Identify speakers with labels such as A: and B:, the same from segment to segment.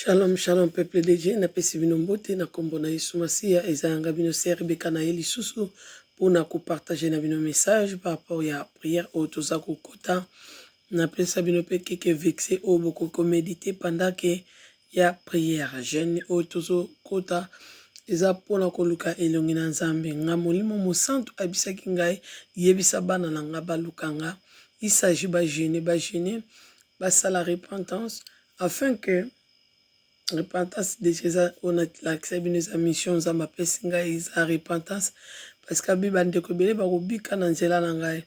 A: Shalom shalom peuple de Dieu, napesi bino mbote na kombo na Yesu Masiya. Eza yanga bino sœur Rebecca na ye lisusu mpona kopartage na bino message par rapport ya prière oyo toza kokota. Napesa bino mpe keke vexe oyo bokoki komedite pendant ke ya prière jeune oyo tozokota eza mpona koluka elongi na Nzambe. Nga Molimo Mosantu ayebisaki ngai, yebisa bana na nga baluka nga. Il s'agit ba jeune, ba jeune basala repentance afin que repentance deja eza oyo nalakisa bino, eza mission Nzambe apesi ngai, eza repentance parce que abi bandeko ebele bakobika na nzela na ngai.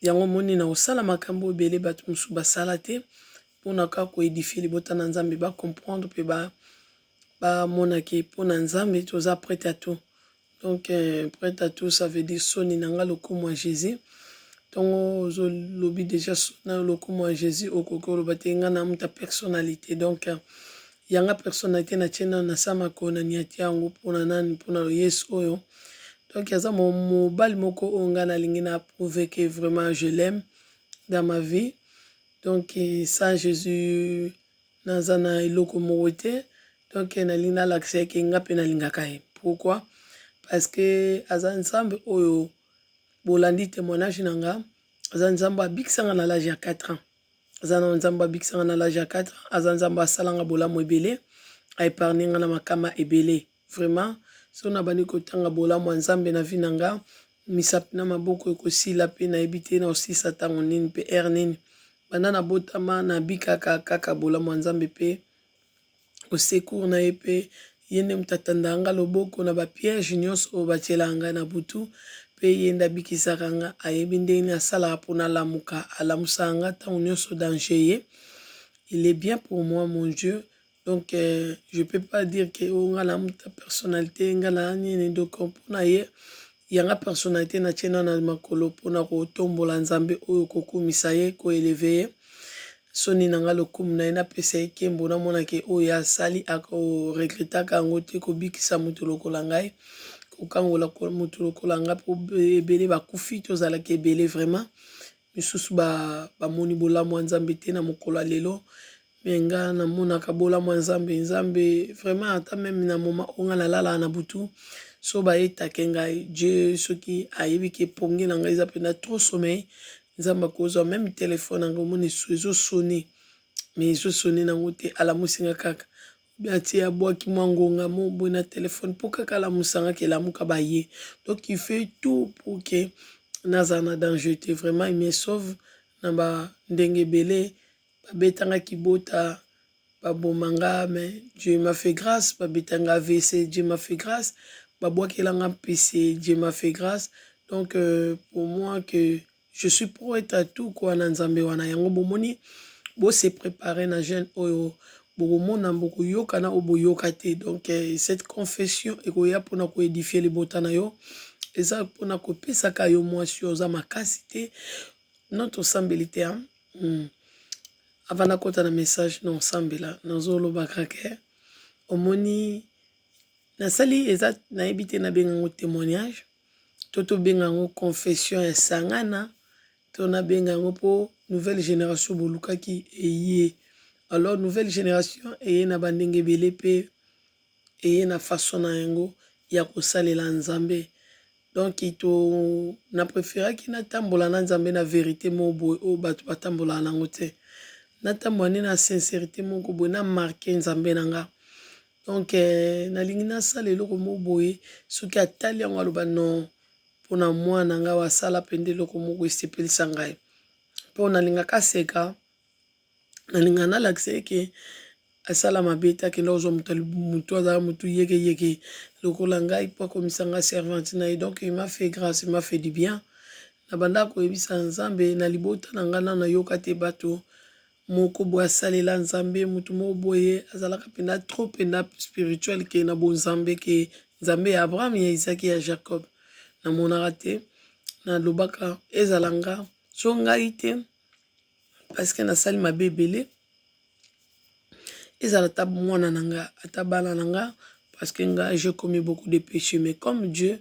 A: Yango moni na kosala makambo ebele bato mosusu basala te, mpona kaka koédifier libota na Nzambe, bacomprendre mpe bamonaki mpona Nzambe toza prêt à tout. Donc prêt à tout, ça veut dire soni na nga, lokumu ya Jésus. Ntongo ozolobi déjà na lokumu ya Jésus, okoki oloba te nga na muta personnalité. Donc yanga personnalité natie nano na sa makolo, na niati yango mpona nani? Mpona Yesu oyo. Donc aza mobali moko oyo ngai nalingi na prouver que vraiment je l'aime dans ma vie. Donc sans Jésus naza na eloko moko te. Donc nalingi nalakisa eke nga mpe nalingaka ye. Pourquoi? Parce que aza Nzambe oyo bolandi témoignage na nga. Aza Nzambe abikisanga na l'âge ya 4 ans. Aza na Nzambe abikisanga na l'âge ya 4 ans. Aza Nzambe asalanga bolamu ebele, aépargne nga na makama ebele. Vraiment, so nabandi kotanga bolamu ya Nzambe na vie na nga, misapi na maboko ekosila mpe nayebi te na osilisa ntango nini mpe heure nini. Banda nabotama, nabikaka kaka bolamu ya Nzambe mpe osecours na ye. Mpe ye nde moto atandaka nga loboko na bapiège nyonso oyo batielaka ngai na butu, mpe ye nde abikisaka nga. Ayebi ndenge nini asalaka mpona alamuka, alamusaka nga ntango nyonso danger ye. Il est bien pour moi, mon Dieu. Donc je peux pas dire que oyo nga na muta personnalité, nga na nini. Donc mpona ye, yanga personnalité natie na na makolo mpona kotombola Nzambe oyo, kokumisa ye, koélever ye. Soni na nga, lokumu na ye, napesa ye nkembo. Namonake oyo asali, akoregretaka yango te. Kobikisa moto lokola ngai, kokangola moto lokola ngai, mpo ebele bakufi, tozalaki ebele vraiment. Misusu bamoni bolamu ya Nzambe te na mokolo ya lelo, me nga namonaka bolamu ya Nzambe. Nzambe vraiment, ata même na moment oyo nga nalalaka na butu, so bayetake ngai, Dieu soki ayebi ke pongi na ngai eza mpenza trop sommeil, Nzambe akozwa même telefone yango, omoni ezosonner, mais ezosonner nango te, alamusi nga kaka. Atie, abwaki mwa ngonga mo boye na telefone mpo kaka alamusangaki, elamuka baye. Donc il fait tout pour que nazala na danger te. Vraiment, il me sauve na bandenge ebele. Babetanga kibota, babomanga, mais Dieu m'a fait grâce. Babetanga AVC, Dieu m'a fait grâce. Babwakelanga mpese, Dieu m'a fait grâce. Donc pour moi que je suis prêt à tout quoi na Nzambe wana. Yango bomoni, bose préparer na jeûne oyo, bokomona, bokoyoka na oyo boyoka te. Donc cette confession ekoya mpona koédifier libota na yo, eza mpona kopesaka yo mwasi oyo oza makasi te. Non, tosambeli te. Avant nakota na message na osambela, nazoloba kaka omoni nasali eza, nayebi te nabenga yango témoignage to tobenga yango confession ya sangana to nabenga yango, mpo nouvelle génération bolukaki eye. Alors nouvelle génération eye na bandenge ebele mpe eye na façon na yango ya kosalela Nzambe. Donc to na préféraki natambola na Nzambe na vérité moko boye oyo bato batambolaka nango te. Natambola nde na sincérité moko boye, na marke Nzambe na nga. Donc nalingi nasala eloko moko boye, soki atali yango aloba non, mpona mwana ngai asala mpenza eloko moko esepelisa ngai, mpo nalingaka aseka. Nalinga nalakisa eke asala mabe te, akenda kozwa moto, motu azala motu yekeyeke lokola ngai, mpo akomisa ngai servante na ye. Donc il m'a fait grâce, il m'a fait du bien. Na banda koyebisa Nzambe na libota na ngai, nano nayoka te bato moko boye asalela Nzambe, motu moko boye azalaka mpenza trop mpenza spirituel ke na bonzambe, ke Nzambe ya Abraham, ya Isaki, ya Jacob, namonaka te. Nalobaka ezala nga so ngai te, parce que nasali mabe ebele. Ezala ata mwana na nga, ata bana na nga, parce que nga j'ai commis beaucoup de péchés. Mais comme Dieu,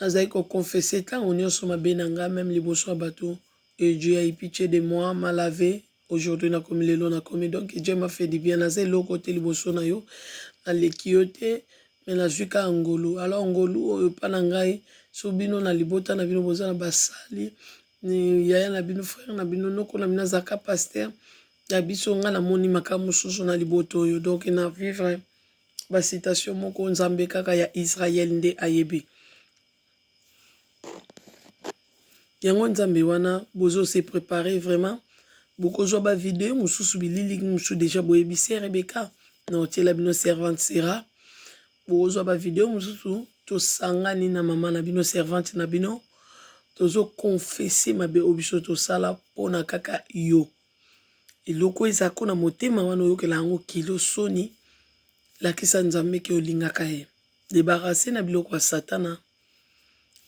A: nazali koconfesser ntango nyonso mabe na nga, même liboso ya bato, et Dieu a eu pitié de moi, m'a lavé. Aujourd'hui nakomi lelo nakomi donc Dieu m'a fait du bien. Naza eloko te liboso na yo, naleki yo te, mais nazwi kaka ngolu. Alors ngolu oyo epa na ngai, so bino na libota na bino boza na basali, yaya na bino, frère na bino, noko na bino azalaka pasteur ya biso, ngai namoni makambo mosusu na libota oyo. Donc na vivre ba citation moko Nzambe kaka ya Israël nde ayebi. Yango Nzambe wana bozo se preparer vraiment bokozwa ba video mosusu bilili mosusu deja boyebi se Rebecca na otiela bino servante Sera bokozwa ba video mosusu tosangani na mama na bino servante na bino tozo confesser mabe oyo biso tosala mpona kaka yo eloko eza ko na motema wana oyokela yango kilo soni lakisa Nzambe ke olingaka ye debarrasse na biloko ya satana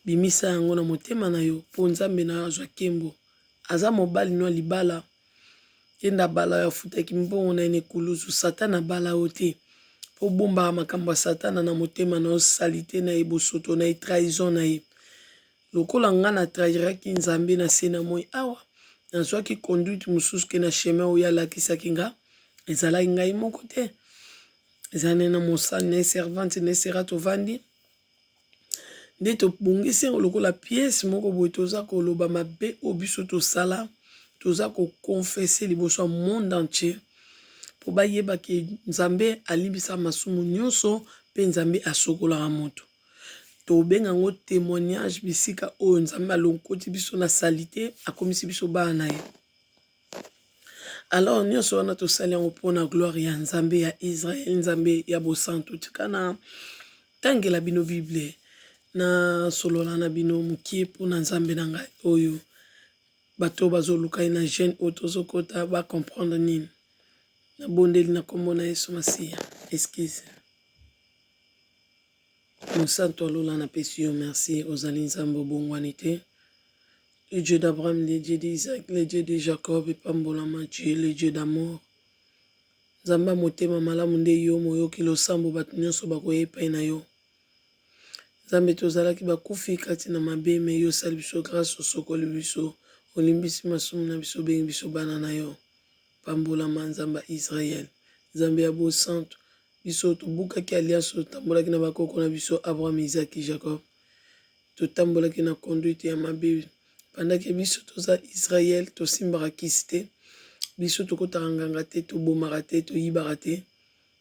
A: Bimisa yango na motema na yo po Nzambe na yo azwa kembo. Aza mobali no ya libala. Ye nde abala yo afutaki mbongo na ye na ekuluzu. Satana abala yo te. Po obombaka makambo ya Satana na motema na yo, salite na ye, bosoto na ye, trahison na ye. Lokola nga na trahiraki Nzambe na se na moi awa, nazwaki conduite mosusu ke na chemin oyo ye alakisaki nga. Ezalaki ngai moko te. Eza nde na mosali na ye, servante na ye Sera tovandi. Nde tobongisi yango lokola pièce moko boye toza koloba mabe oyo biso tosala toza ko confesser liboso ya monde entier mpo bayeba ke Nzambe alimbisaka masumu nyonso mpe Nzambe asokolaka moto. Tobenga yango témoignage bisika oyo Nzambe alokoti biso na salite akomisi biso bana na ye. Alors nyonso wana tosali yango mpo na gloire ya Nzambe ya Israël, Nzambe ya bosantu. Tika na tangela bino Bible, na solola na bino mokie mpo na Nzambe na ngai oyo bato oyo bazoluka ye na jeune oyo tozokota ba comprendre nini. Nabondeli na kombo na Yesu Masiya. Excuse. Mosantu ya lola napesi yo merci, ozali Nzambe obongwani te. Le Dieu d'Abraham, le Dieu d'Isaac, le Dieu de Jacob epambolama, tu es le Dieu d'amour. Nzambe ya motema malamu nde yo moyoki losambo bato nyonso bakoya epai na yo. Nzambe tozalaki bakufi kati na mabe me yo osali biso grâce osokoli biso olimbisi masumu na biso obengi biso bana na yo. Pambolama Nzambe ya Israël, Nzambe ya bosantu. Biso tobukaki alliance totambolaki na bakoko na biso Abraham, Isaac, Jacob. Totambolaki na conduite ya mabe pendant que biso toza Israël tosimbaka kisi te biso tokotaka nganga te tobomaka te toyibaka te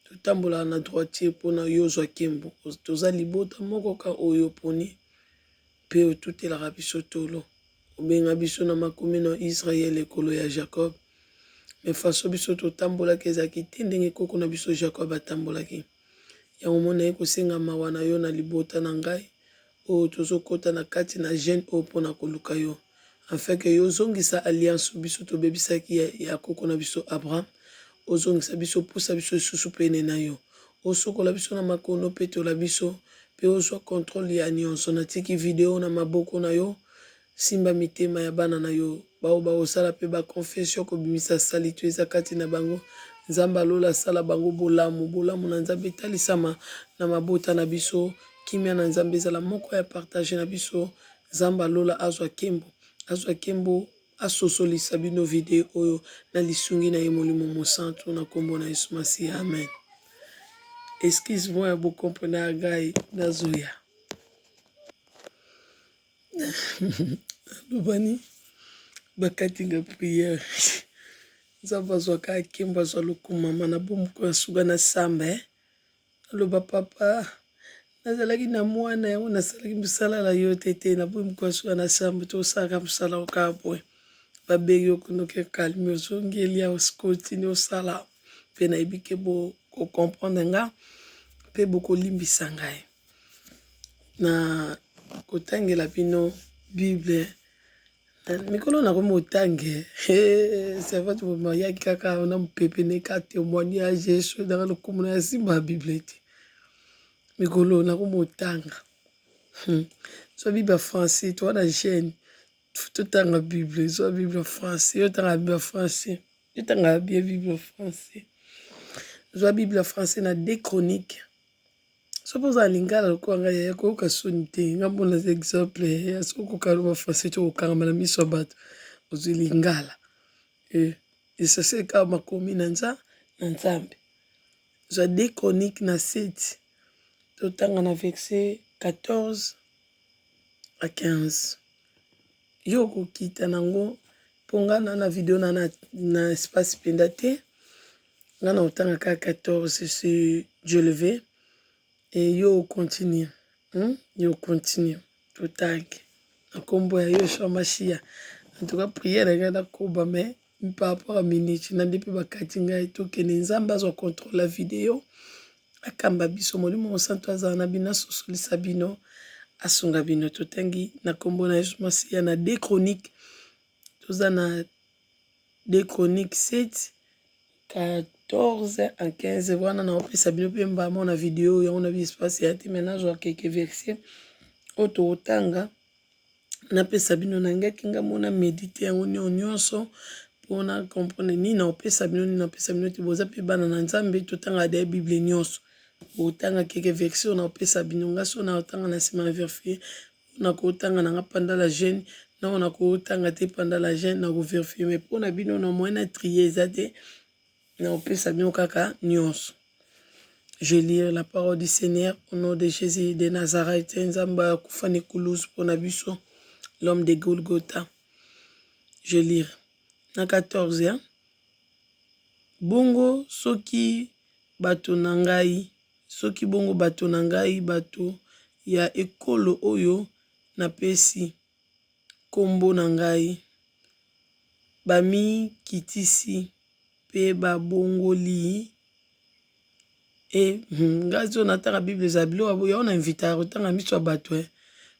A: totambolaka na droitier mpona yo ozwa nkembo toza libota moko ka oyo oponi mpe otutelaka biso tolo obenga biso na makomi na Israël ekolo ya Jacob me faso biso totambolaki ezalaki te ndenge koko na biso Jacob atambolaki. Yango moni naye kosenga mawa na yo na libota na ngai oyo tozokota na kati na jeune oyo mpo na koluka yo afin que yo ozongisa alliance biso tobebisaki ya, ya koko na biso Abraham ozongisa biso pusa biso lisusu pene na yo osokola biso na makono petola biso mpe ozwa controle ya nyonso natiki video na maboko na yo Simba mitema ya bana na yo, baoyo bakosala pe ba confession kobimisa salite eza kati na bango. Nzambe ya lola asala bango bolamu, bolamu na Nzambe etalisama na mabota na biso, kimia na Nzambe ezala moko ya partage na biso. Nzambe ya lola azwa kembo, azwa kembo, asosolisa bino video oyo na lisungi na ye Molimo Mosantu na kombo na Yesu Masiya, amen. Excuse moi bo comprenaka ngai nazoya. Alobani bakati nga prière nzambe azwaka akembo azwa lokumu mama na bomoko ya suka na samba eh? Aloba papa nazalaki na mwana yango nasalaki mosala na yo te te na bomoko ya suka na samba tosalaka mosala kaka boye babengi yo kuna oke kalme ozongeli ya osikotini osala mpe nayebi ke bokocomprendre nga mpe bokolimbisa ngai. Na kotangela bino bible mikolo nakomi kotange servante mobima ayaki kaka na mopepe ne ka témoignage yesu nanga lokumu na simba bible te mikolo nakomi kotanga zwa bible ya français toza na jeune totanga bible zwa bible ya français yo tanga bible ya français yo tanga bien bible ya français zwa bible ya français na deux chroniques Soki oza na lingala lokola ngai yaya koyoka soni te nga mpo naza exemple ya soki okoka loba français te okokangama na miso ya bato ozwi lingala eh. Essentiel kaka makomi na nza na Nzambe. Zwa 2 Chroniques na 7 totanga na verset 14 à 15. Yo okokita nango mpo nga na na video na na, na espace mpenza te. Nga na otanga kaka 14 si Dieu le veut. Et yo ocontinue. Yo continue. Totangi na nkombo ya Yoshua Mashiya. En tout cas prière na ngai nakoba mais par rapport à minute na nde mpe bakati ngai tokende. Nzambe azwa contrôle ya video, akamba biso, Molimo Mosantu azala na bino, asosolisa bino, asunga bino. Totangi na nkombo na Yesu Masiya na 2 Chroniques, toza na 2 Chroniques 7 14 en 15 wana. Naopesa bino mpe mbamo na video yango na espace ya te, mais nazwa keke verset oyo tokotanga, napesa bino. Nangaki nga mona médite yango nyonso mpona comprendre nini naopesa bino, nini napesa bino te. Boza mpe bana na Nzambe, totanga de Bible nyonso. Botanga keke verset oyo naopesa bino. Nga so naotanga na nsima na vérifier, nakotanga nanga pendant la jeûne, nao nakotanga te pendant la jeûne, nakovérifier. Mais mpona bino na moyen na trier eza te, naopesa bino kaka nyonso. Je lire la parole du Seigneur au nom de Jésus de Nazareth. Nzambe akufa na ekulusu mpona biso, l'homme de Golgotha. Je lire na 14 ya bongo: Soki bato na ngai, soki bongo bato na ngai, bato ya ekolo oyo napesi nkombo na ngai, bamikitisi mpe babongoli e. Ngai so natanga Bible, eza biloko yango na invitaka kotanga miso ya bato,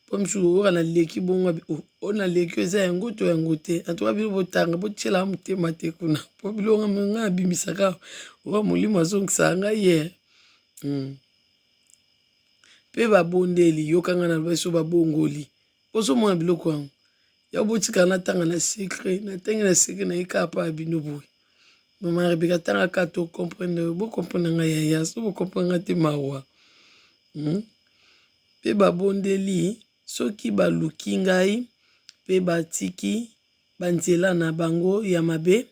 A: mpo misusu oyoka naleki bongo, oyo naleki eza yango to yango te. Antuka bino botanga, botielaka motema te kuna, mpo biloko ngai abimisaka oyo Molimo azongisaka ngai ye. Mpe babondeli, yokanga na biso, babongoli, ozomona biloko yango ya botikala. Natanga na secret, natangi na secret, naye kaka pa ya bino boye. Mama Rebeka, tanga kaka to comprendre, bocomprendre ngai yaya. So bocomprendre ngai te, mawa. Mpe babondeli, soki baluki ngai mpe batiki banzela na bango ya mabe,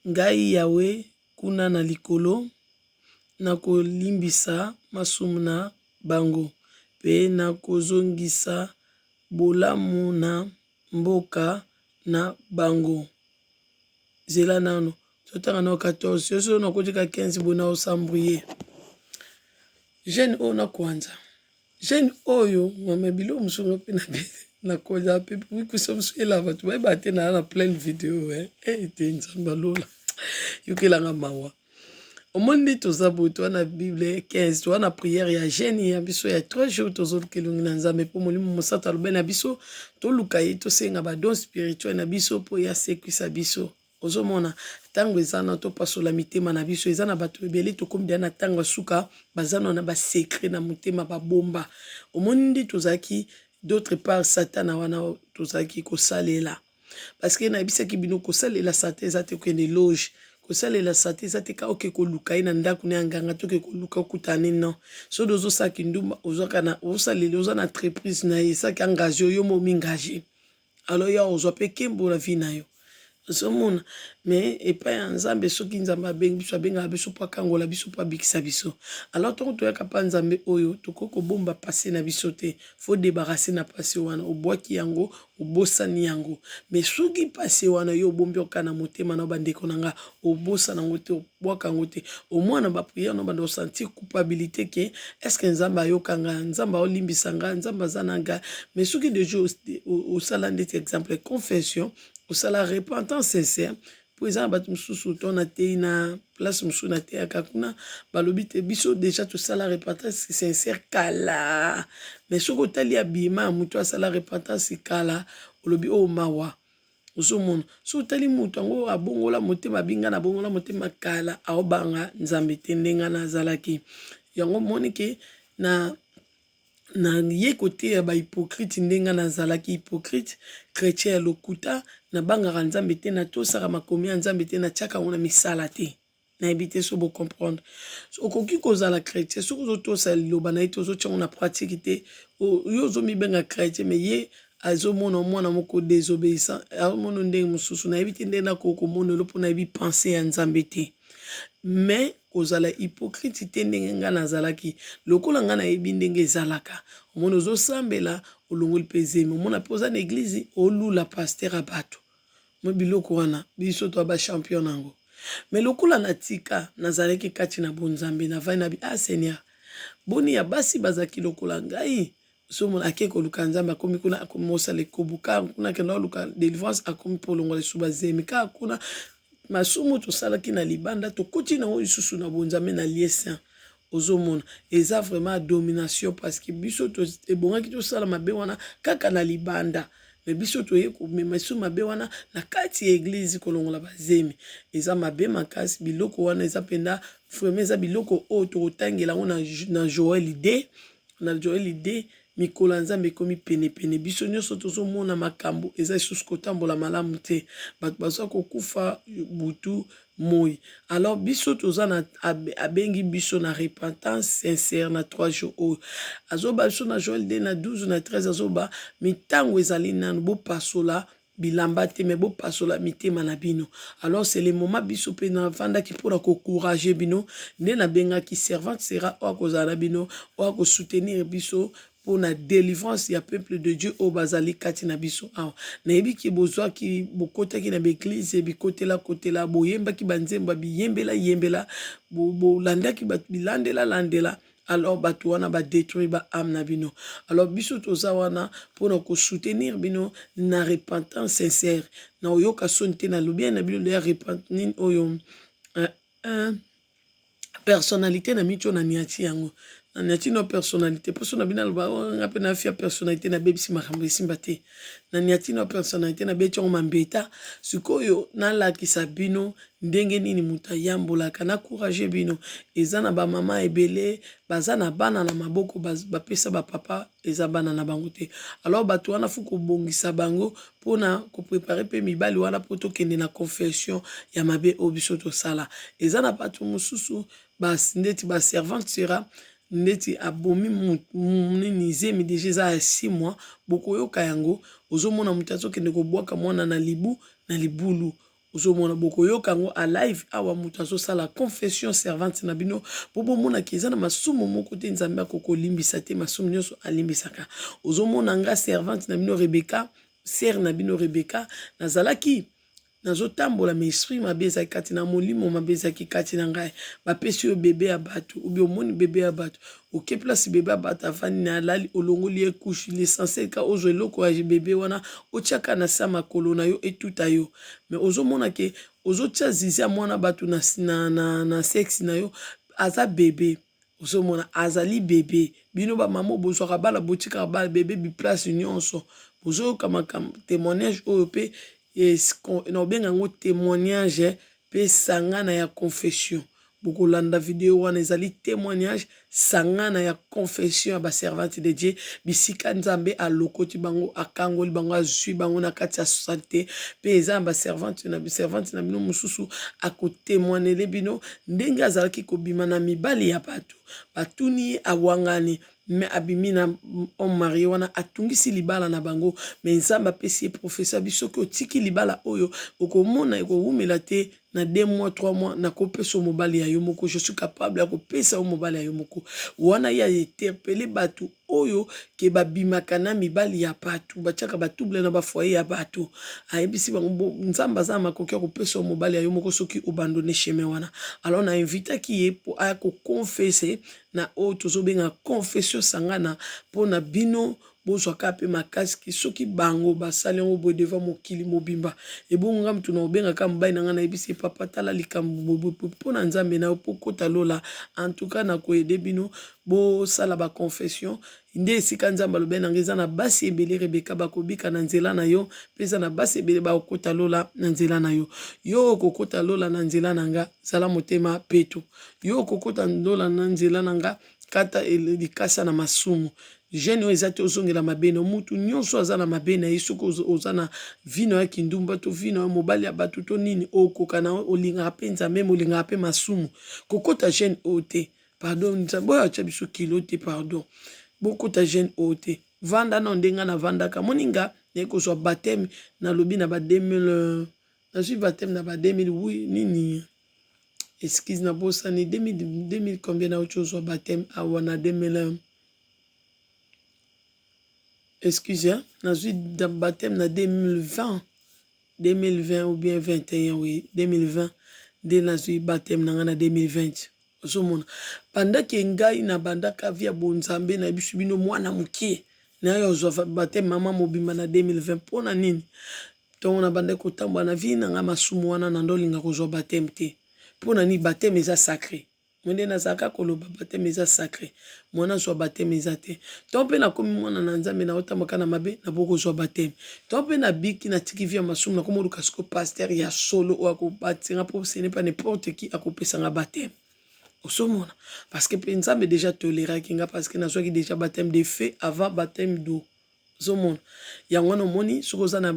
A: ngai Yawe kuna na likolo nakolimbisa masumu na bango mpe nakozongisa bolamu na mboka na bango. Zela nano, totanga nano 14. Yo so nakotika 15 boye na osambrie jeûne oyo, nakwanza jeûne oyo. Mama, biloko mosusu nga mpe nakonza mpe kusa mosusu ela bato bayeba te naa na pleine video ete Nzambe alola yokelanga mawa. Omoni nde toza boye, toza na Bible 15, toza na prière ya jeûne ya biso ya 3 jours. Tozoluka elongi na Nzambe mpo Molimo Mosantu alobai na biso toluka ye, tosenga badon spirituel na biso mpo ye asekwisa biso. Ozomona ntango eza na topasola mitema na biso. Eza na bato ebele, tokomi deya na ntango ya suka, baza na basecret na motema babomba. Omoni nde tozalaki d'autre part Satana wana tozalaki kosalela, parce que nayebisaki bino, kosalela Satan eza te kokende loge, kosalela Satan eza te ka oke koluka ye na ndako na ya nganga, toke koluka okutana nini. Non, soki ozosala kindumba, ozwaka na osalela, oza na entreprise na ye, esaki engage yo mo omingage, alors ya ozwa mpe nkembo na vie na yo. Ozomona, mais epai ya Nzambe, soki Nzambe abengi biso, abengaka biso mpo akangola biso, mpo abikisa biso. Alors ntongo toyaka mpa Nzambe oyo, tokoki kobomba passé na biso te. Faut débarrasser na passé wana, obwaki yango, obosani yango. Mais soki passé wana yo obombi oka na motema na bandeko na nga, obosana yango te, obwaka yango te, omwana baprière no banda osentir culpabilité ke est ce que Nzambe ayoka nga, Nzambe aolimbisa nga, Nzambe aza na nga. Mais soki déjà osala ndeti exemple confession, osala repentance sincère, mpo eza na bato mosusu to natei na place mosusu, nateyaka kuna, balobi te biso déjà tosala repentance sincère kala. Mais soki otali abima ya moto asala repentance kala, olobi oyo mawa. Ozomona, soki otali moto yango abongola motema, abinga na abongola motema kala, aobanga Nzambe te ndenge na azalaki yango. Omoni ke na ye koteya bahypocrite, ndenge nazalaki hypocrite, chrétien ya lokuta, nabangaka Nzambe te, natosaka makomi ya Nzambe te, natiaka yango na misala te. Nayebi te so bocomprendre. Okoki kozala chrétien, soki ozotosa liloba na ye te, ozotia yango na pratique te, yo ozomibenga chrétien, mais ye Azomona mwana moko désobéissant, azomona ndenge mosusu, nayebi te ndenge nakoki komona elo mpo nayebi pensée ya Nzambe te. Mais kozala hypocrite te ndenge ngai nazalaki, lokola ngai nayebi ndenge ezalaka. Omona ozosambela, olongoli mpe zemi, omona mpe oza na église, olula pasteur ya bato. Mo biloko wana biso to bachampion nango. Mais lokola natika, nazalaki kati na bonzambe, navandi na bi: "Ah Seigneur, boni ya basi bazalaki lokola ngai?" Ozomona ake koluka Nzambe, akomi kuna, akomi mosala ekobu kaka kuna, akenda koluka délivrance, akomi mpo olongola lisusu bazemi kaka kuna. Masumu tosalaki na libanda, tokoti nango lisusu na bonzambe, na lieu saint. Ozomona eza vraiment domination, parce que biso ebongaki tosala mabe wana kaka na libanda, mais biso toye komema lisusu mabe wana na kati ya église. Kolongola bazemi eza mabe makasi. Biloko wana eza mpenza vraiment, eza biloko oyo tokotangela yango na Joel 2, na Joel 2. Mikolo ya Nzambe ekomi penepene. Biso nyonso tozomona makambo eza lisusu kotambola malamu te, bato baza kokufa butu moi. Alors biso toza na, abengi biso na repentance sincère na 3 jours oyo. Azoba biso na Joel 2 na 12 na 13, azoba mitango ezali nanu, bopasola bilamba te, mais bopasola mitema na bino. Alors c'est le moment biso mpe navandaki mpona koencourager bino. Nde nabengaki servante sera oyo akozala na bino, oyo akosoutenir biso mpona délivrance ya peuple de Dieu oyo bazali kati na biso awa. Nayebi ke bozwaki, bokotaki na baéglise bikotela kotela, boyembaki banzembo, biyembela yembela, bolandaki bato bilandela landela. Alors bato wana badétruire baâme na bino. Alors biso toza wana mpona kosoutenir bino na repentance sincère, na oyoka soni te. Nalobi na bino ya nini oyo, personnalité na miti oyo naniati yango, naniati no personnalité mposo na bino. Aloba nga mpe nafia personnalité, nabebisi makambo esimba te. Naniati no personnalité, nabeti yango mambeta. Sikoyo nalakisa bino ndenge nini moto ayambolaka, naencourager bino. Eza na bamama ebele baza na bana na maboko, bapesa bapapa, eza bana na bango te. Alors bato wana faut kobongisa bango mpona kopréparer mpe mibali wana, mpo tokende na confession ya mabe oyo biso tosala. Eza na bato mosusu ndeti baservante sera, ndeti abomi nini, zemi déjà eza ya 6 mois. Bokoyoka yango, ozomona moto azokende kobwaka mwana na libu, na libulu. Ozomona, bokoyoka yango a live awa, moto azosala confession, servante na bino, mpo bomonaki eza na masumu moko te Nzambe akokolimbisa te, masumu nyonso alimbisaka. Ozomona nga servante na bino Rebeka, sœur na bino Rebeka, nazalaki nazotambola, mais esprit mabe ezalaki kati na molimo mabe ezalaki kati na ngai. Bapesi yo bébé ya bato, obi omoni bébé ya bato, oke place bébé ya bato avandi na alali, olongoli ye couche. L'essentiel ka ozwa eloko ya bébé wana, otiaka na sa makolo na yo, etuta yo. Mais ozomona ke ozotia zizi ya mwana bato na sexe na yo, aza bébé. Ozomona azali bébé. Bino bamama bozwaka bana, botikaka bana bébé biplace nyonso. Bozoyoka makambo, témoignage oyo mpe na obenga yango témoignage mpe sangana ya confession. Bokolanda video wana, ezali témoignage sangana ya confession ya baservante de Dieu, bisika Nzambe alokoti bango, akangoli bango, azwi bango na kati ya saleté. Mpe eza na baservante na servante na bino mosusu akotémoignele bino ndenge azalaki kobima na mibali ya bato. Batuni ye, awangani, mais abimi na homme marié wana, atungisi libala na bango. Mais Nzambe apesi ye prophétie abi: "Soki otiki libala oyo, okomona ekowumela te, na 2 mois, 3 mois, nakopesa yo mobali ya yo moko. Je suis capable ya kopesa yo mobali ya yo moko." Wana ye ainterpeller bato oyo ke babimaka na mibali ya bato, batiaka batrouble na bafoyer ya bato. Ayebisi bango Nzambe aza na makoki ya kopesa yo mobali ya yo moko soki oabandonner chemin wana. Alors na invitaki ye mpo aya koconfesser na oyo tozobenga confession sangana, mpona bino bozwaka mpe makasi. Soki bango basali yango boye devant mokili mobimba, ebongo nga mutu na obengaka mobali na ngai, nayebisi ye: "Papa, tala likambo mpo na Nzambe na yo, mpo kota lola." En tout cas nakoaider bino bosala baconfession. Nde esika Nzambe alobi na ngai: "Eza na basi ebele, Rebeka, bakobika na nzela na yo, mpe eza na basi ebele bakokota lola na nzela na yo. Yo okokota lola na nzela na nga, zala motema peto. Yo okokota lola na nzela na nga, kata likasa na masumu." Jeûne oyo eza te ozongela mabe na mutu nyonso aza na mabe na ye. Soki oza na vino ya kindumba to vino ya mobali ya bato to nini, okoka na olingaka mpe Nzambe, molingaka mpe masumu, kokota jeûne oyo te. Pardon, Nzambe oyo atya biso kilo te, pardon, bokota jeûne oyo te. Vanda nao ndenge nga navandaka. Omoni nga naye kozwa bapteme nalobi na ba 2000 nazwi bapteme na ba 2008 nini excuse nabosani 2000 2000 combien nauti kozwa bapteme awa na 2000 excuse hein, nazwi bapteme na 2020 2020 ou bien 21 oui 2020 nde nazwi bapteme na ngai na 2020. Ozomona pendant ke ngai nabandaka vie ya bonzambe na biso bino mwana mokie nayo ozwa bapteme mama mobimba na 2020 mpo na nini? Ntongo nabandaki kotambola na vie na ngai masumu wana na ndolinga kozwa bapteme te. Mpo na nini? Bapteme eza sacré. Mwende nazalaka koloba bapteme eza sacré. Mwana azwa bapteme eza te. Ntango mpe nakomi mwana na Nzambe naotambaka na mabe naboki kozwa bapteme. Ntango mpe nabiki natiki vie ya masumu nakomi koluka sikoyo pasteur ya solo oyo akobatisa nga mpo ce n'est pas n'importe qui akopesa nga bapteme. Ozomona? Parce que mpe Nzambe dejà toleraki nga parce que nazwaki dejà bapteme de feu avant bapteme d'eau. Ozomona? Yango wana omoni soki oza na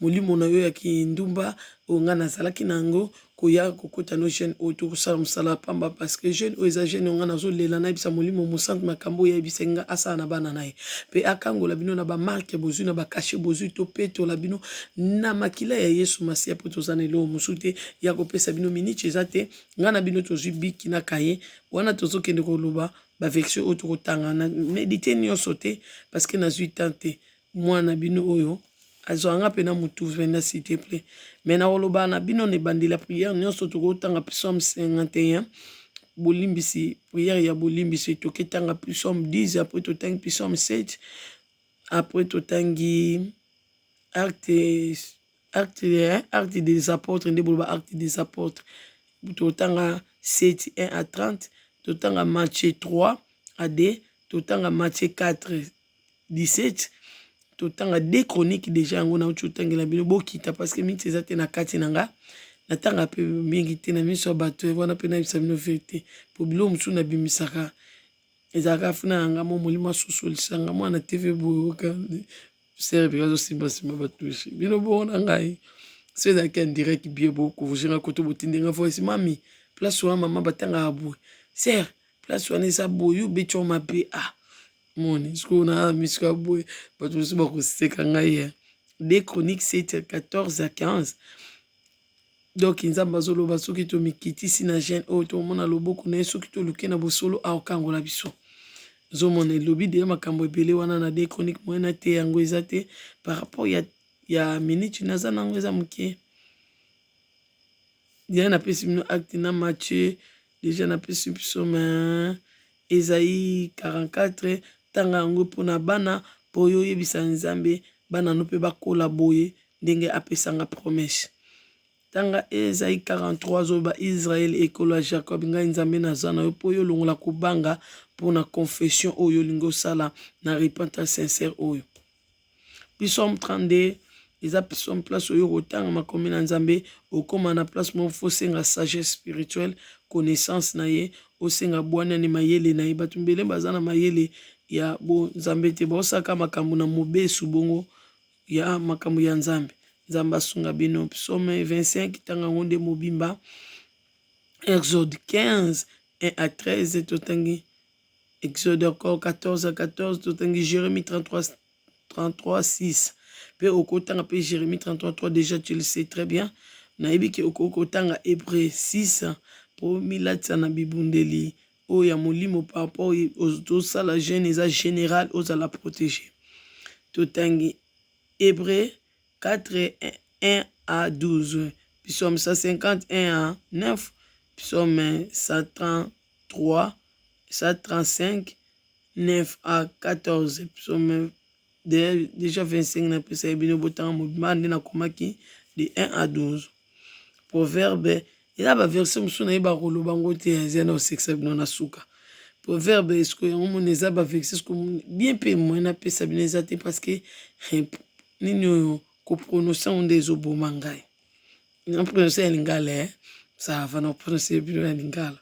A: molimo na yo ya kindumba oyo ngai nazalaki na yango koya kokota no jeune oyo tokosala mosala ya pamba parce que jeune oyo eza jeune oyo ngai nazolela nayebisa molimo mosantu makambo oyo ayebisaki ngai asala na bana na ye mpe akangola bino na bamarke bozwi na bakashe bozwi topetola bino na makila ya Yesu Masiya mpo toza na eloko mosusu te ya kopesa bino miniti eza te ngai na bino tozwi biki na kaye wana tozokende koloba ba version oyo tokotanga na medite nyonso te parce que nazwi temps te. Mwana bino oyo azwa nga mpena motu venda s'il te plaît mais nakoloba na bino na ebandeli ya prière nyonso tokotanga psaume 51 bolimbisi prière ya bolimbisi toketanga psaume 10 après totangi psaume 7 après totangi acte acte acte des apôtres nde boloba acte des apôtres totanga 7 1 à 30 totanga Matthieu 3 à 2 totanga Matthieu 4 17 totanga deux chroniques déjà yango nauti otangela bino bokita parce que minti eza te na kati na nga natanga mpe mingi te na miso ya bato wana mpe nayebisa bino verité po biloko mosusu nabimisaka ezalaka funa na nga mo molimo asosolisa nga mwana tv boyoka sere mpe azosimbasimba batushe bino bongo na ngai so ezalaki en direct bien bokovuge nga koto botindi nga voice mami place wana mama batangaka boye sere place wana eza boye obeti yango mabe ah moni sikoyo na miso ya boye bato mosusu bakoseka ngai ya 2 chronique 7 14 à 15 donc nzambe azoloba soki tomikitisi na jeune oyo tomona loboko na ye soki toluki na bosolo aokangola biso ozomona elobi deya makambo ebele wana na 2 chronique moyen na te yango eza te par rapport ya minute naza nango eza moke. Deja napesi bino acte na Matthieu deja napesi biso ma Esaïe 44 tanga yango mpona bana mpo oyo oyebisa Nzambe bana no mpe bakola boye ndenge apesanga promesse. Tanga Esaïe 43 azoloba Israël ekolo ya Jacob ngai Nzambe naza na yo mpo oyo olongola kobanga mpo na confession oyo olingi osala na repentance sincère oyo. Psaume 32 eza psaume place oyo okotanga makomi na Nzambe okoma na place moko fo osenga sagesse spirituelle connaissance na ye osenga bwania ni mayele na ye bato mbele baza na mayele ya bo Nzambe te baosaka makambo na mobesu bongo ya makambo ya Nzambe. Nzambe asunga bino. Psaume 25 tanga yango nde mobimba. Exode 15 1 à 13 totangi Exode encore 14 à 14 totangi Jérémie 33 33 6 mpe okotanga mpe Jérémie 33 3 déjà tu le sais très bien nayebi ke okoki kotanga Hébreu 6 mpo milatisa na bibundeli oyo ya molimo par rapport tosala jeune eza général ozala protégé totangi Hébreu 4 1 à 12 psaume 151 à 9 psaume 133 135 9 à 14 psaume déjà 25 napesa ye bino botanga mobimba nde nakomaki de 1 à 12 proverbe eza baverse mosusu nayeba koloba yango te eza na osekisa bino na suka proverbe esko yango moni eza baverse esko bien mpe moyen napesa bino eza te parce que nini oyo koprononce yango nde ezoboma ngai na prononce ya lingala eh? ça va na prononce bino ya lingala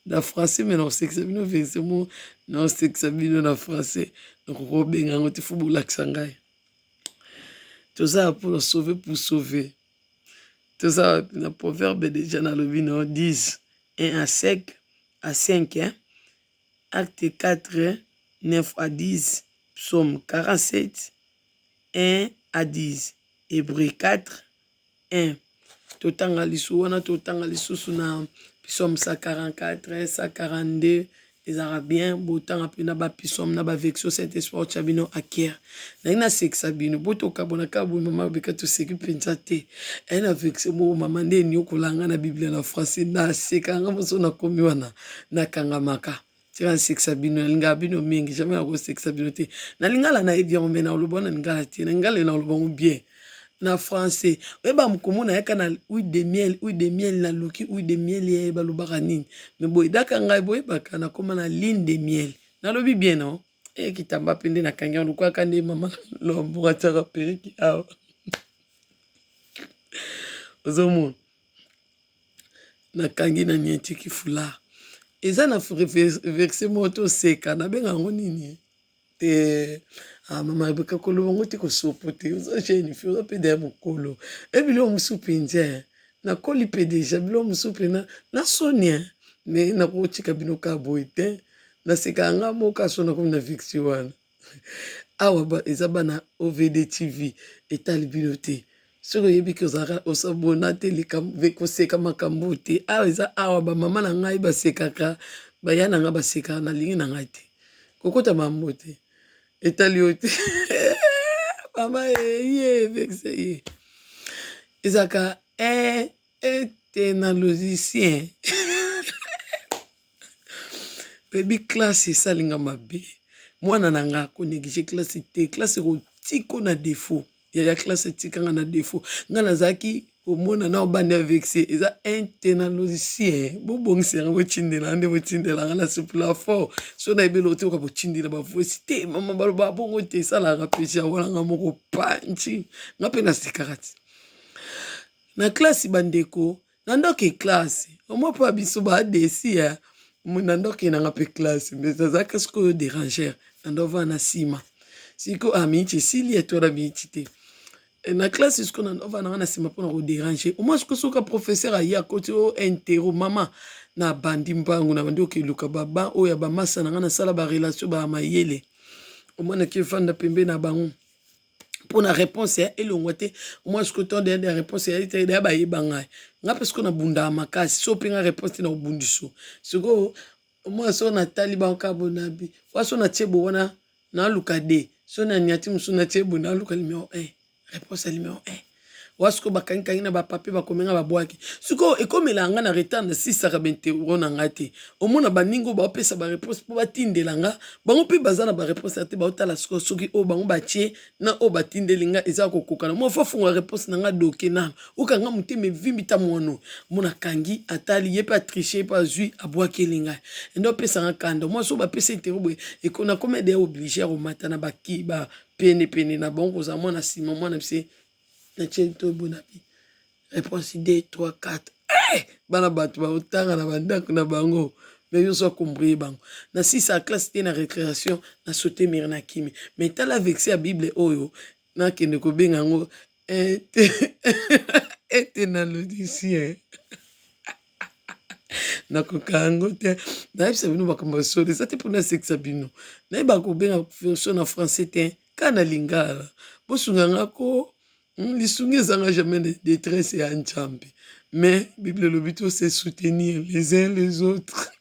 A: na français me nakosekisa bino verse mo nakosekisa bino na français nakoki kobenga yango te fo bolakisa ngai toza mpona sauver pour sauver toza na proverbe déjà nalobi no 10 1 à 5 à 5 hein? Acte 4 9 à 10. Psaume 47 1 à 10, Hébreux 4 1. Totanga lisusu wana, totanga lisusu na Psaume 144, 142, ezalaka bien botanga mpe na bapsaume na bavection. Saint Esprit otya bino akere nangi nasekisa bino po tokabona kaka boye. Mama beka toseki mpenza te. Aye na vexe moko mama nde eniokolanga na Biblia na français, naseka nga moso nakomi wana nakangamaka. Tika nasekisa bino, nalingaka bino mingi, jamais nakosekisa bino te. Na lingala nayebi yango, me nakoloba na lingala te. Na lingala nakoloba yango bien, na français oyeba mokomona yaka na huile de miel. Huile de miel, naluki huile de miel ye balobaka nini? Me boyedaka ngai, boyebaka nakóma na lune de miel. Nalobi bien no e kitamba mpe nde nakangi yango lokwaka nde mama lombo atiaka periki awa. Ozomona nakangi na nietiki foulard, eza na verset moko toseka, nabenga yango nini te? Ah, mama Rebeka, koloba yango te, kosopo te. Oza jeune fille, oza mpe deya mokolo e biloko mosusu mpenza nakoli mpe deja biloko mosusu mpena na soni. Me nakotika bino ka boye te, nasekaka nga moko so nakomi na vexi wana. Awa eza bana OVD TV, etali bino te. Soki oyebi ke ozalaka osabona te, koseka makambo te. Awa eza awa bamama na ngai basekaka, baya na ngai basekaka, nalingi na ngai te kokota mambo te, etali yo te. Mama ye vexe ye ezalaka ete na logicien oyebi classe esalinga mabe. Mwana na nga, konéglige classe te, classe ekotiko na défaut. Yaya, classe etikanga na défaut. Nga nazalaki komona na obandi ya vexe eza internalogicien. Bobongisa yango, botindela nde botindelanga na se plafond. So nayebi eloko te, oka botindela bavoice te. Mama baloba bongo te, esalaka pesi yango moko panci. Nga mpe nasekaka ti na classe. Bandeko, na ndoki classe omoi mpo ya biso badesi ya na ndoki nanga mpe classe, mais nazalaka sikoyo déranger na ndo na nsima. Sikoyo ah, miniti esili, etwala miniti te na classe. Sikoyo na ndo nanga na nsima mpona kodéranger omoi. Sikoyo soka professeur aye, akoti o interro, mama na bandi mbangu na bandi okeluka baba oyo ya bamasa na nga, nasala barelation baya mayele, omonaki efanda pembe na bango mpona réponse ya elongwa te. Omoi sikoyo to de réponse ya te, deya bayeba ngai. Nga mpe sikoyo nabundaka makasi, so mpe nga réponse te na kobundiso. Sikoyo omoi so natali bango kaka bonabi wa, so natie bo wana naluka de, so na niati mosusu natie bo naluka numéro 1, réponse ya numéro 1 wa. Sikoyo bakangikangi na bapapier, bakomi nga babwaki. Sikoyo ekomela nga na retard, nasisaka bainterro na nga te. Omona baninga oyo baopesa baréponse mpo batindela nga, bango mpe baza na baréponse te. Baotala sikoyo soki oyo bango batie na oyo batindeli nga eza kokokana. Mwa fa fungola réponse na nga, doke nano okanga motema evimbi ta mwana mona akangi, atali ye mpe atriche mpe azwi abwakeli ngai, ende opesanga kanda. Mwa so bapesa interro boye, nakomi deya obligé ya komata na baki bapenepene na bango, kozala mwana nsima mwana bise natie to bonabi réponse 2 3 4. Eh! Bana bato baotanga na bandako na bango, me nyonso akombrie bango. Na sisa ya classe te, na récréation na saute mur na kimi. Mais tala vexe ya Bible oyo nakende kobenga yango ete na logicien, nakoka yango te. Nayebisa bino makambo ya solo, eza te mpona asekisa bino. Nayebaka kobenga version na français te, kaka na lingala. Bosunga nga ko lisungi ezanga jamais de détresse ya Nzambe. Mais Bible elobi to se soutenir les uns les autres.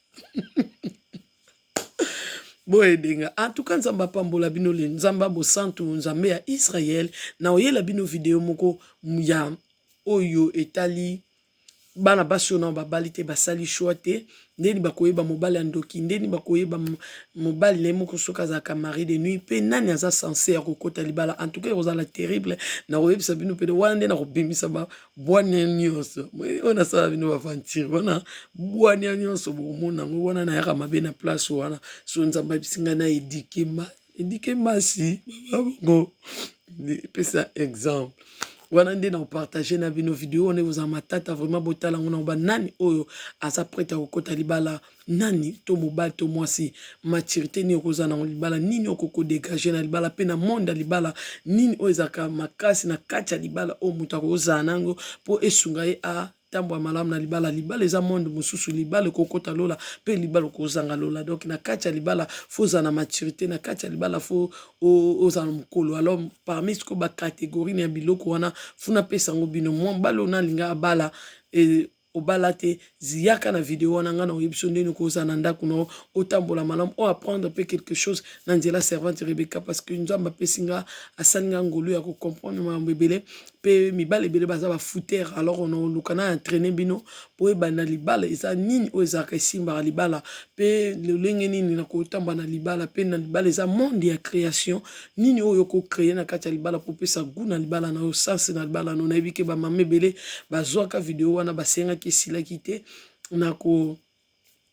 A: Boyedenga. En tout cas, Nzambe apambola bino. Le Nzambe bosantu, Nzambe ya Israel. Na oyela bino video moko ya oyo etali bana basi oyo nao babali te, basali choix te, ndeni bakoyeba mobali ya ndoki, ndeni bakoyeba mobali na ye moko soki azalaka mari de nuit, mpe nani aza censé ya kokota libala. En tout cas, ekozala terrible. Nakoyebisa bino pene wana nde nakobimisa babwania nyonso oyo nasala bino, baventure wana, bwania nyonso bokomona yango wana. Nayaka mabe na place wana. So Nzambe ayebisi ngai na éduquer ma éduquer masi bongo, epesa exemple wana nde na kopartage na bino video wana. Ekozala matata vraiment. Botala yango na koba nani oyo aza prête ya kokota libala, nani to mobali to mwasi, maturité nini okozala nango libala, nini okoki kodégage na libala, mpe na monde ya libala nini oyo ezalaka makasi na kati ya libala oyo moto akozala nango mpo esunga ye a kotambola malamu na libala. Libala eza monde mosusu. Libala ekokota lola mpe libala okozanga lola. Donc na kati ya libala, faut ozala na maturité. Na kati ya libala, faut ozala mokolo. Alors, parmi sikoyo bacatégorie ya biloko wana, faut napesa yango bino. Mwa mobali oyo nalinga abala, obala te, ziyaka na video wana. Ngai na oyebi so ndeni kozala na ndako na otambola malamu, o apprendre mpe quelque chose na nzela servante Rebecca, parce que Nzambe apesi nga, asali nga ngolu ya kocomprendre makambo ebele. Mpe mibale ebele baza bafutere. Alors ona oluka na entraîne bino po oyeba libala eza nini, oyo ezalaka esimbaka libala, mpe lolenge nini na kotambola na libala. Mpe na libala eza monde ya création. Nini oyo okocréer na kati ya libala po opesa goût na libala na yo, sens na libala na yo? Nayebi ke bamama ebele bazwaka video wana, basengaki, esilaki te. Na ko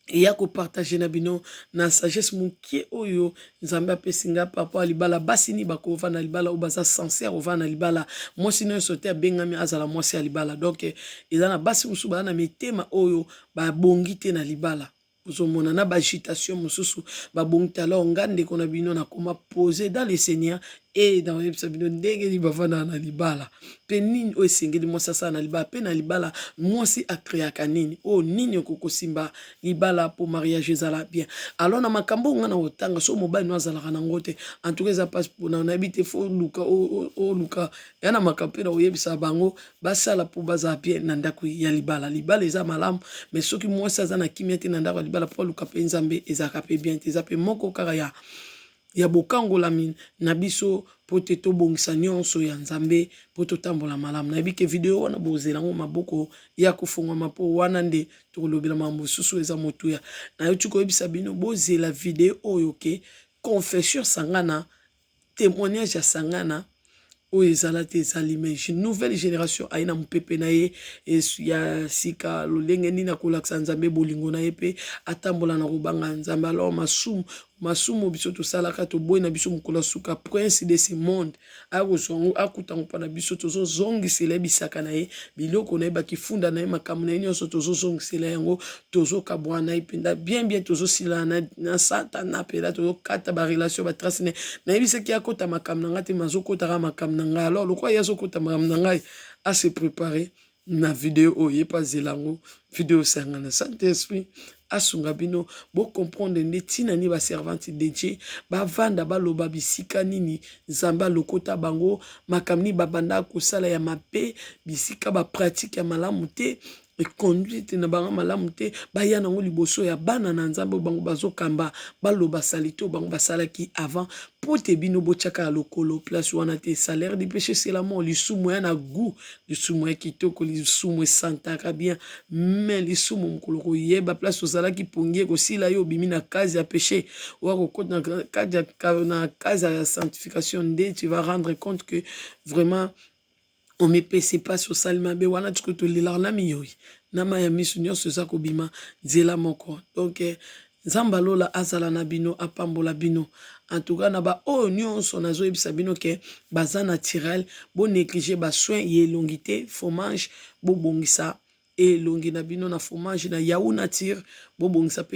A: eya kopartager na bino na sagesse moke oyo Nzambe apesi nga par rapport ya libala. Basi nini bakovanda libala, oyo baza sincère ovanda na libala. Mwasi nyonso te abengami azala mwasi ya libala. Donc eza na basi mosusu baza na mitema oyo babongi te na libala. Ozomona na baagitation mosusu, babongi te. Alors nga, ndeko na bino, nakoma posé dans le Seigneur e nakoyebisa bino ndenge nini bavandaka na libala, mpe nini oyo esengeli mwasi asala na libala, mpe na libala mwasi acréaka nini, oyo nini okokosimba libala mpo mariage ezala bien. Alors na makambo oyo nga na kotanga, so mobali no azalaka nango te, en tout cas eza mpasi mpona nayebi te. Faut oluka, oluka ya na makambo mpe na koyebisa bango basala mpo bazala bien na ndako ya libala. Libala eza malamu, mais soki mwasi aza na kimia te na ndako ya libala, mpo aluka mpe Nzambe, ezalaka mpe bien te. Eza mpe moko kaka ya bokangolami na biso mpo te tobongisa nyonso ya Nzambe mpo totambola malamu. Nayebi ke video wana bozela yango maboko ya kofungwama, mpo wana nde tokolobela makambo mosusu eza motuya. Nayoti koyebisa bino, bozela video oyo ke confession sangana, témoignage ya sangana oyo ezala te, ezali. Mais nouvelle génération aye na mopepe na ye ya sika, lolenge nini akolakisa Nzambe bolingo na ye mpe atambola na kobanga Nzambe. Alors masumu, masumu biso tosalaka, toboyi na biso. Mokolo ya suka, prince de ce monde akozwa yango, akuta yango mpo na biso. Tozozongisela ye bisaka na ye, biloko na ye, bakifunda na ye, makambo na ye nyonso, tozozongisela yango. Tozokabwana na ye mpenza bien bien, tozosila na Satana mpenza, tozokata barelation, batrace na ye. Nayebisaki akota makambo na ngai te, mazokotaka makambo na ngai. Alors lokola ye azokota makambo na ngai, ase préparer na video oyo, ye mpe azela yango. Video osangana, Saint Esprit asunga bino bocomprendre nde ntina nini baservante de Dieu bavanda, baloba bisika nini Nzambe alokota bango, makambo nini babanda kosala ya mabe, bisika bapratique ya malamu te, econduite na bango malamu te, baya nango liboso ya bana na Nzambe oyo bango bazokamba, baloba saleté oyo bango basalaki avant, mpo te bino botiaka lokolo place wana te. Salaire du péché, c'est la mort. Lisumu ya na goût, lisumu ya kitoko, lisumu esantaka bien, mais lisumu, mokolo koyeba place ozalaki, pongi ekosila yo. Obimi na case ya péché, oya kokota na case ya sanctification, nde tu vas rendre compte que vraiment omipesi mpasi, osali mabe wana. Tiko tolelaka na miyoi na mai ya miso, nyonso eza kobima nzela moko. Donc Nzambe alola azala na bino, apambola bino. En tout cas, na baoyo nyonso nazoyebisa bino ke baza naturel, bonéglige basoin ya elongi te. Fromage, bobongisa elongi na bino na fromage na yaourt nature, bobongisa mpe.